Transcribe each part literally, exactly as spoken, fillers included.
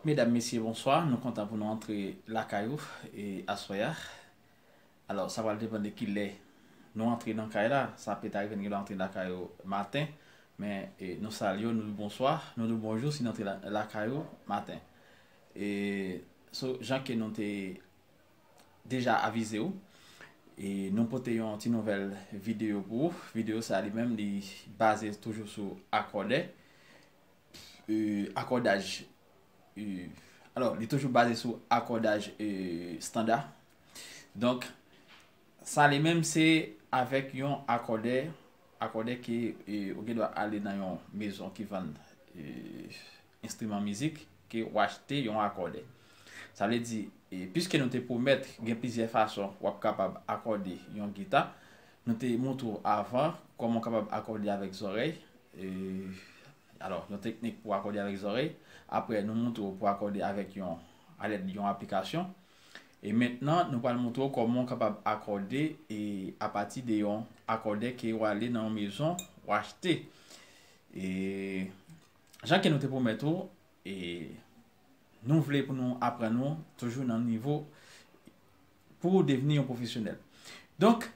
Medam, mesye, bonswa. Nou kontan pou nou antre lakay ou e aswè a. Alò, sa pral depann de kilè nou antre nan kay la. Sa pèt arive n gen dwa antre lakay ou maten, men e, nou salye w, nou di w bonswa, nou di w bonjou si n antre la- lakay ou maten. E, so, jan ke nou te deja avize w, e nou pote yon ti nouvèl videyo pou ou. Videyo sa a li menm, li baze toujou sou akòdè. E, akòdaj, e, alò, li toujou baze sou akòdaj, e, estanda. Donk, sa li menm se avèk yon akòdè, akòdè ke, e, ou gen dwa ale nan yon mezon ki vann, e, enstriman mizik, ke w achte yon akòdè. Sa vle di, e, piske nou te pwomèt gen plizyè fason w ap kapab akòde yon gita, nou te montre w avan kòman w kapab akòde avèk zòrèy. E, alò, yon teknik pou akòde avèk zòrèy. Apre, nou montre w pou akòde avèk yon, alèd yon aplikasyon. E mentnan, nou pral montre w kòman w kapab akòde e apati de yon akòdè ke w ale nan yon mezon, w achte. E jan ke nou te pwomèt ou, e nou vle pou nou aprann ou toujou nan nivo pou w devni yon pwofesyonèl. Donk,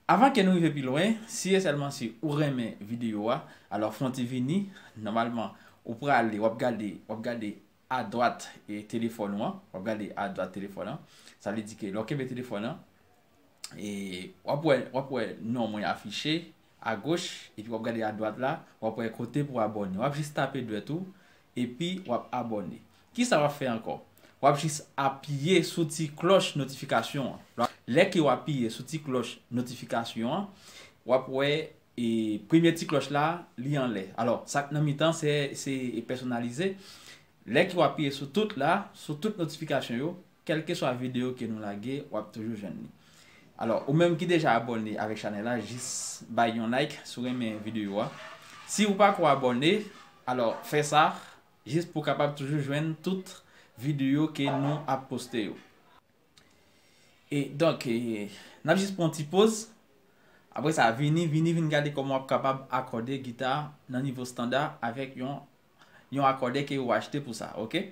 avan ke nou rive pi lwen, si e sèlman si ou renmen videyo a, alò fè yon ti vini, nòmalman, ou prale, w ap gade, w ap gade adwat e telefòn ou an, w ap gade adwat telefòn an. Sa vle di ke lè w kenbe telefòn an, e w ap wè, w ap wè non mwen afiche agoch, epi w ap gade adwat la, w ap wè kote pou abòne. W ap jis tape dwèt ou, epi w ap abòne. Kisa w ap fè ankò? W ap jis apiye sou ti klòch notifikasyon an. Lè ke w apiye sou ti klòch notifikasyon an, w ap wè e premye ti klòch la, li anlè. Alò, sa k nan mitan, se, se pèsonalize. Lè ke w apiye sou tout la, sou tout notifikasyon yo, kèlkeswa videyo ke nou lage, w ap toujou jwenn li. Alò, ou menm ki deja abòne avèk chanèl la, jis bay yon like si w renmen videyo a. Si ou pako abòne, alò, fè sa, jis pou w kapab toujou jwenn tout videyo ke nou ap poste yo. E donk, e, n ap jis pran yon ti poz. Apre sa, vini, vini, vin gade kòman w ap kapab akòde gita nan nivo estanda avèk yon, yon akòdè ke ou achte pou sa, oke?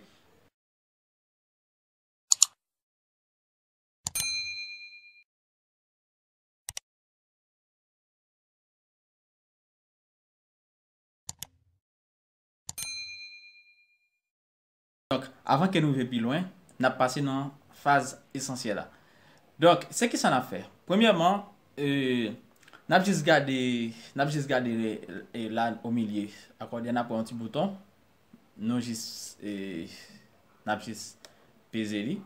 Donk, avan ke nou rive pi lwen, n ap pase nan faz esansyèl la. Donk, se kisa n ap fè? Premyèman, e, n ap jis gade, n ap jis gade, e, la o milye akòde a, n ap pran yon ti bouton. Nou jis, e, n ap jis peze li.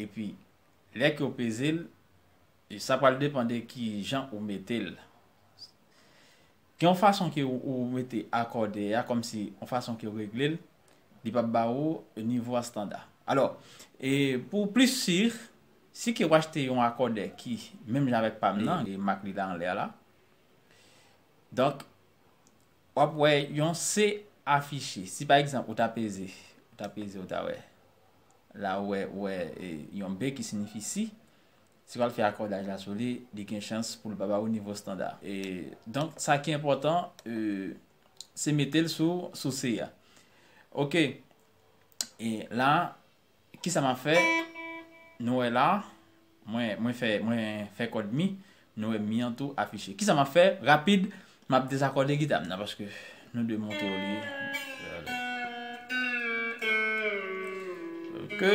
Epi, lè ke w peze l, e, sa pral depann de ki jan ou mete l. Gen yon fason ke ou, ou mete akòde a, kòmsi yon fason ke ou regle l, li p ap ba ou nivo estanda. Alò, e pou plis si, si ke w achte yon akòde ki menm jan avèk pa m nan, e mak li la anlè a la. Donk, w ap wè yon C afiche. Si pa egzanp, ou ta peze, ou ta peze, ou ta wè. La, ou wè, ou wè, e, yon B ki siyifi si. Si w al fè akòdaj la sou li, li gen chans pou l pa ba ou nivo estanda. E, donk, sa ki enpòtan, e, se mete l sou, sou C a. Oke. E la, kisa m ap fè? Nou wè la, mwen, mwen fè, mwen fè kòd mi, nou wè mi an tou afiche. Kisa m ap fè? Rapid, m ap dezakòde gita m nan, paske nou dwe montre w li. Oke.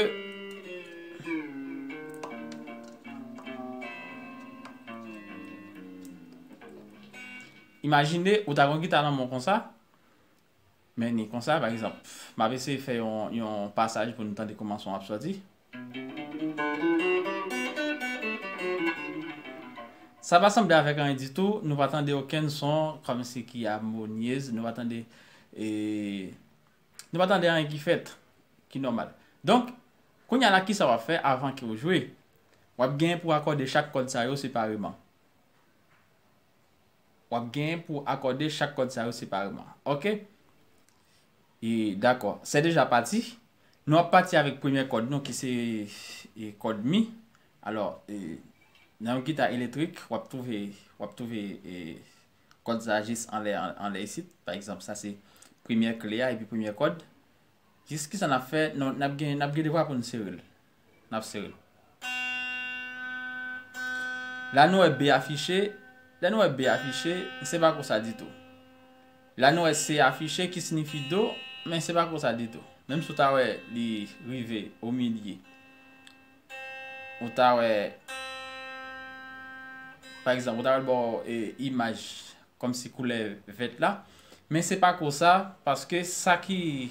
Imajine ou ta gen yon gita nan men w konsa, men ni konsa, pa egzanp, m ap eseye fè yon, yon pasaj pou nou tande kòman son ap sòti. Sa pa sanble avèk anyen ditou, nou pa tande okenn son kòmsi ki amonyez, nou pa tande, e, nou pa tande anyen ki fèt, ki nòmal. Donk, kounye a la, kisa w ap fè avan ke w jwe? W ap genyen pou akòde chak kòd sa yo separeman. W ap genyen pou akòde chak kòd sa yo separeman. Oke? E, dakò. Se deja pati. Nou ap pati avèk premyè kòd nou ki se, e, kòd mi. Alò, e, nan yon gita elektrik, w ap twouve, w ap twouve, e, kòd sa jis anlè, an-, anlè isit. Pa egzanp, sa se premyè kle a epi premyè kòd. Jis kisa n ap fè? Non, n ap gen, n ap gen devwa pou n sere l. N ap sere l. La nou wè B afiche. Lè nou wè B afiche, se pa konsa ditou. La nou wè C afiche ki siyifi do, men se pa konsa ditou. Menm si w ta wè li rive o milye, ou ta wè, pa egzanp, ou ta wè l ba w, e, imaj kòmsi koulè vèt la. Men se pa konsa, paske sa ki,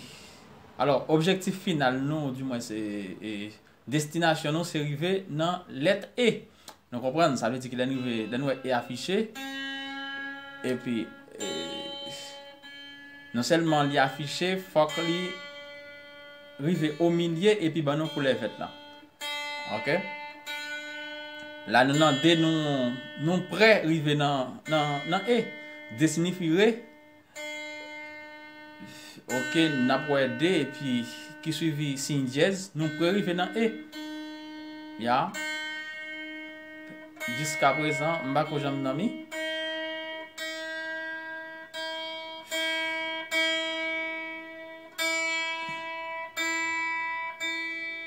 alò, objektif final nou, di mwen, se, e, destinasyon nou, se rive nan lèt E. Nou konprann, sa vle di ke lè n rive, lè n wè E afiche, epi, e, non sèlman li afiche, fòk li rive o milye epi ban nou koulè vèt la. Oke? La nou nan D, nou, nou prè rive nan, nan, nan E. D siyifi re. Oke, n ap wè D epi ki swivi siy dyèz, nou prè rive nan E. Ya. Jiskaprezan, m pa ko janm dòmi.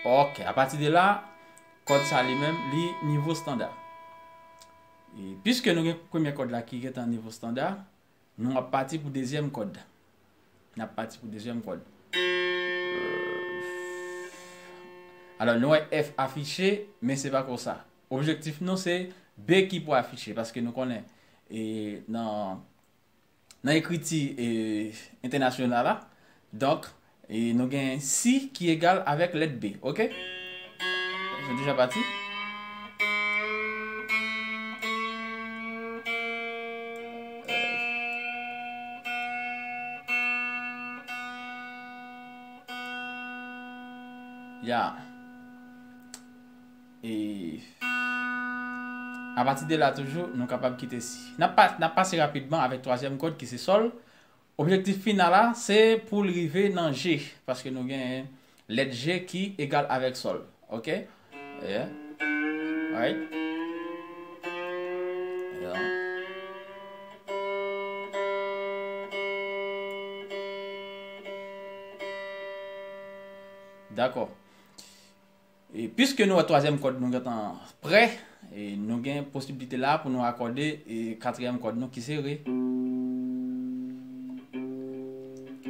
Oke, apati de la, kòd sa li menm, li nivo estanda. E, piske nou gen premyè kòd la ki gentan nivo estanda, nou ap pati pou dezyèm kòd. N ap pati pou dezyèm kòd. Alò, nou wè F afiche, men se pa konsa. Objektif nou se B ki pou afiche, paske nou konnen, e, nan, nan ekriti, e, entènasyonal la, donk, e, nou gen si ki egal avèk lèt B, oke? Nou deja pati. Ya. E apati de la toujou, nou kapab kite si. N ap pa-, n ap pase rapidman avèk twazyèm kòd ki se sòl. Objektif final la, se pou l rive nan G, paske nou gen lèt G ki egal avèk sòl. Oke? Yeah. Alright. Yeah. Dakò. E piske nou wè twazyèm kòd nou gentan prè, e nou gen posiblite la pou nou akòde, e katriyèm kòd nou ki se re.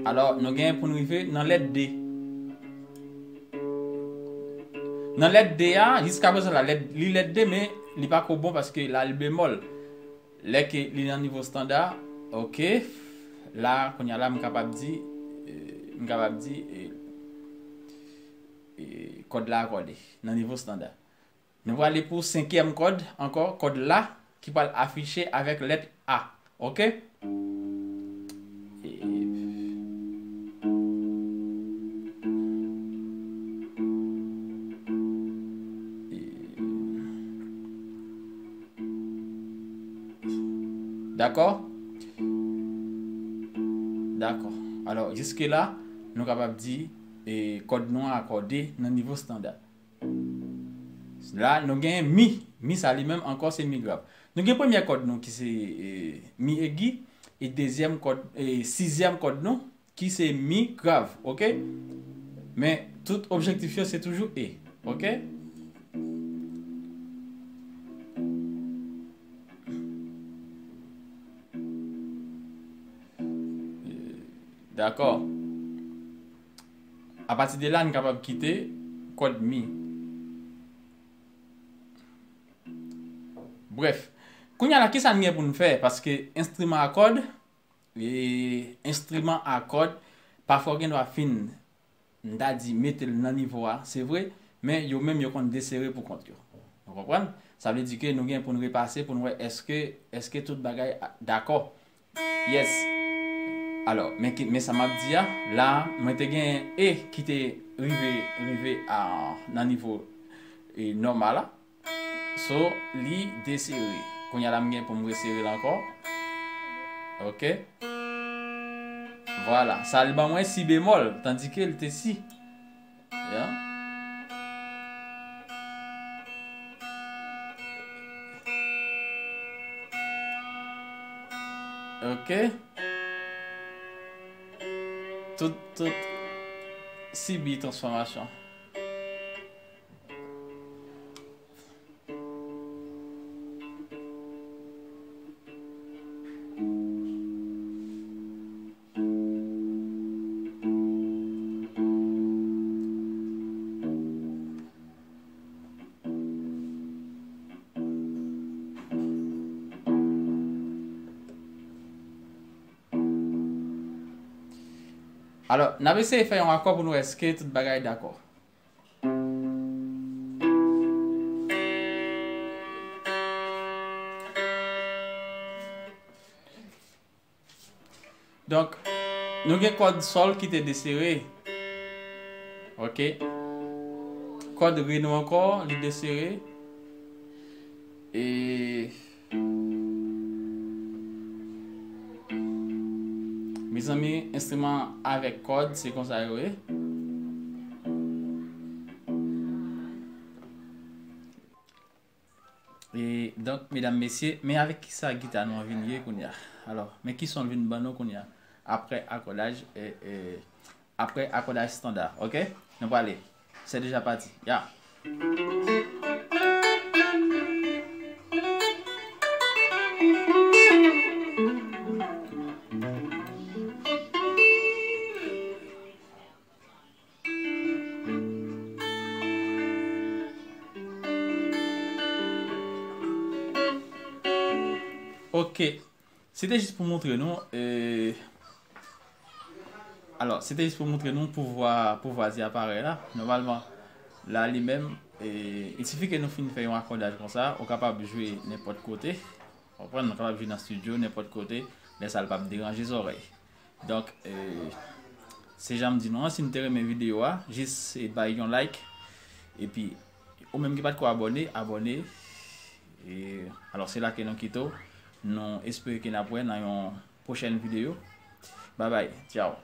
Alò, nou gen pou n rive nan lèt D. Nan lèt D a, jiska prezan la, lèt, li lèt D, men li pa ko bon paske la, li bemòl. Lè ke li nan nivo estanda, oke. La, kounye a la, m kapab di, eh, m kapab di, eh, eh, kòd la akòde nan nivo estanda. Nou prale pou senkyèm kòd ankò, kòd la ki pral afiche avèk lèt A. Oke? E, e, dakò? Dakò. Alò, jiske la, nou kapab di, e, kòd nou an akòde nan nivo estanda. La, nou gen mi. Mi sa li menm ankò se mi grav. Nou gen premyè kòd nou ki se, e, mi egi, e dezyèm kòd, e sizyèm kòd nou ki se mi grav, oke? Men tout objektif yo se toujou e, oke? Dakò. Apati de la, n kapab kite kòd mi. Brèf, kounye a la, kisa n gen pou n fè? Paske enstriman a kòd, e enstriman a kòd, pafwa w gen dwa fin, m ta di, mete l nan nivo a, se vre, men yo menm yo konn desere pou kont yo. Nou konprann? Sa vle di ke nou gen pou n repase pou n wè èske, èske tout bagay a, dakò. Yes. Alò, men ki, men sa m ap di a, la, mwen te gen e ki te rive, rive a, nan nivo, e, nòmal la. So, li desere. Kounye a la, m gen pou m resere l ankò. Oke. Vwala. Sa, li ban mwen si bemòl, tandike li te si. Ya. Oke. Tout, tout sibi transfòmasyon. Alò, n ap eseye fè yon akò pou n wè èske tout bagay dakò. Donk, nou gen kòd sòl ki te desere. Oke. Kòd re nou ankò, li desere. E, mezanmi, enstriman avèk kòd, se konsa yo ye. E, donk, medam, mesye, men avèk kisa gita nou an vin ye kounye a? Alò, men ki son l vin ban nou kounye a? Aprè akòdaj, e, e, aprè akòdaj estanda, oke? Nou prale. C'est déjà parti. Ya. Oke. Se te jis pou montre nou, e, alò, se te jis pou montre nou pouvwa, pouvwa di aparèy la. Nòmalman, la li menm, e, il sifi ke nou fin fè yon akòdaj konsa, ou kapab jwe nenpòt kote. Konprann, nou kapab jwe nan estidyo, nenpòt kote, lè sa l p ap deranje zòrèy. Donk, e, se jan m di nou an, si n te renmen videyo a, jis, e, bay yon like. Epi, ou menm ki pa t ko abòne, abòne. E, alò, se la ke nou kite w. Nou espere ke n ap wè nan yon pwochèn videyo. Babay, tchaw.